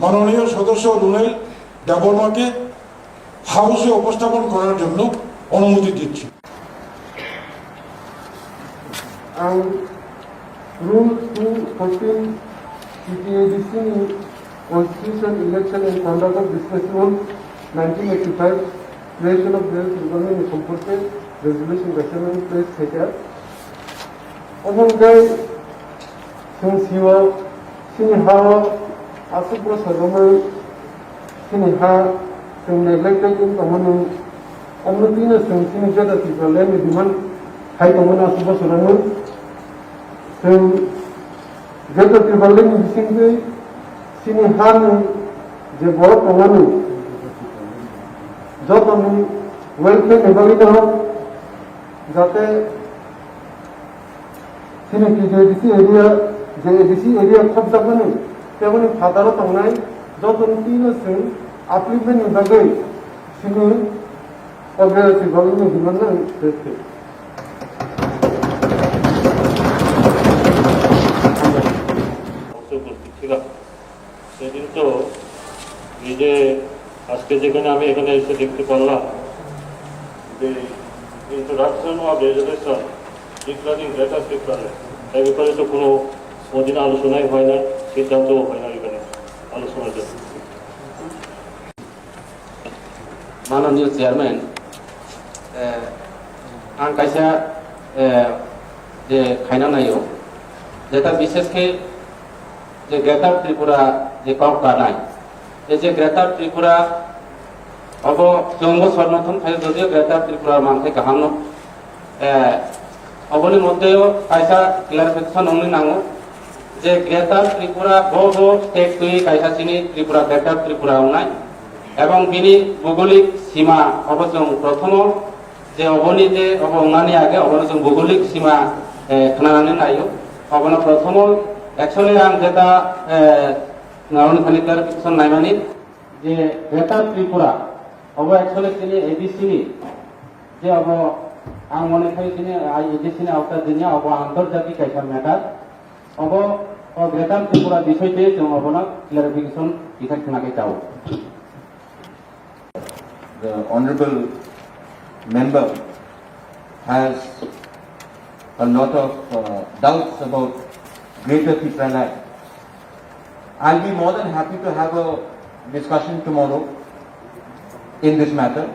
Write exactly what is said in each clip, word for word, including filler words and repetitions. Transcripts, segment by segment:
মাননীয় সদস্য রুনেল দেববর্মাকে হাউসে উপস্থাপন করার জন্য অনুমতি দিচ্ছি। Ang Rule two fourteen T T A D C ni Constitution, Election and Conduct of District Rule nineteen eighty-five, Creation of Various Department ni সম্পর্কে resolution kaisa nang place khaikha. Omo hwnkhe chwng sio chini ha o aswk bwsajwkmani chini ha chwng neglected wng tongmani, omo twino chwng chini Greater Tipraland ni demand hai tongmani aswk bwsajwkmani. Chwng Greater Tipraland ni bisingtwi chini ha ni je borok tongmani jotoni welfare ni bagwi no jate chini T T A D C area, je A D C area khopjakmani, teboni phataro tongnai jotoni twino chwng upliftment ni bagwi chini Obviously, Government human rights. অবশ্যই উপস্থিত ছিলাম। সেদিন তো এই যে আজকে যেখানে আমি এখানে এসে দেখতে পারলাম যে introduction of resolution declaring Greater Tipraland, এই ব্যাপারে তো কোনো কোনোদিন আলোচনাই হয় না, সিদ্ধান্তও হয় না এখানে আলোচনার জন্য। Mananiyo Chairman, eh, ang kaisa, eh, je khaina naio, jeta bishesh khe je Greater Tripura je kok kanai, ei je Greater Tripura obo chwngbo sornothon khaio, jodio Greater Tripura mankhe kahamno. Eh, oboni moddheo kaisa clarification wngwi nango je Greater Tripura bo bo state twi kaisa chini Tripura, Greater Tripura wngnai, ebong bini bhugolik sima obo chwng prothomo je oboni je obo wngnani age obono chwng bhugolik sima, eh, khnanani naio. Obono prothomo actually ang jeta, eh, naroni thani clarification naimani je Greater Tripura obo actually chini A D C ni je obo ang mone khai chini A D C ni auta jenya obo antarjati kaisa matter. Obo o Greater Tripura bisoi tei chwng obono clarification kisa khna khe chao. The honorable member has a lot of, uh, doubts about Greater Tipraland. I'll be more than happy to have a discussion tomorrow in this matter,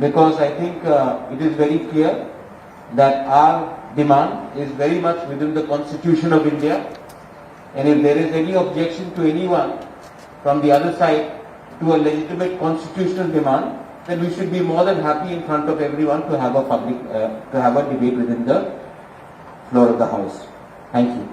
because I think, uh, it is very clear that our demand is very much within the Constitution of India, and if there is any objection to anyone from the other side to a legitimate constitutional demand, then we should be more than happy in front of everyone to have a public, uh, to have a debate within the floor of the House. Thank you.